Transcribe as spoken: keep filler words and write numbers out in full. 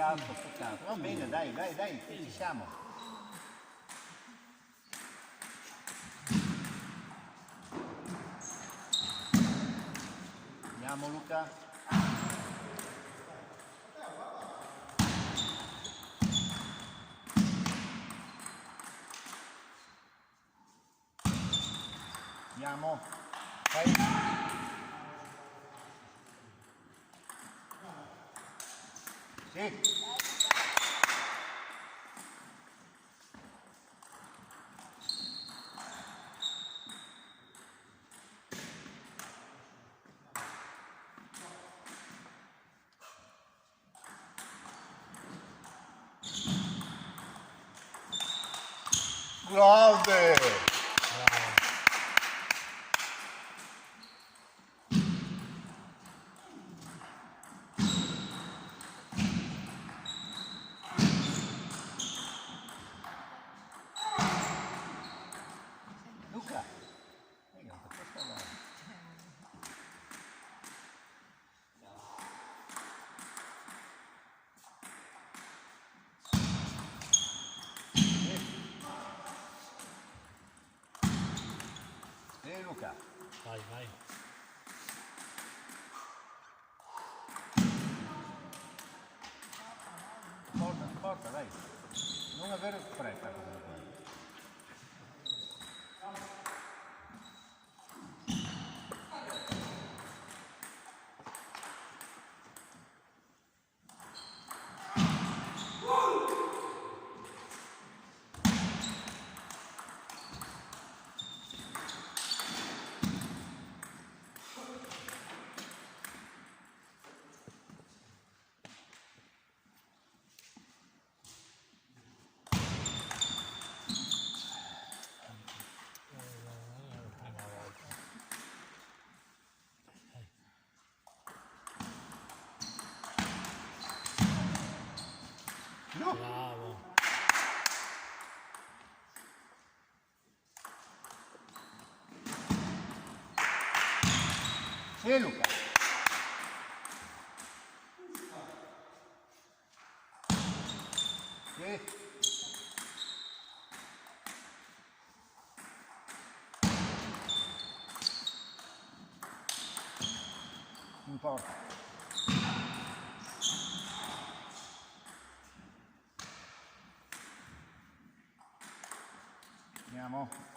Tanto, peccato. Va bene, dai, dai, dai, che ci siamo. Andiamo, Luca. Andiamo. Vai. Sì. Grande! Luca! Eh, no te poso andar. Eh, Luca. Vai, vai. Porta, porta, dai. No aver freta comunque. No. Bravo. Sì, Luca. Sì. In porta. Andiamo.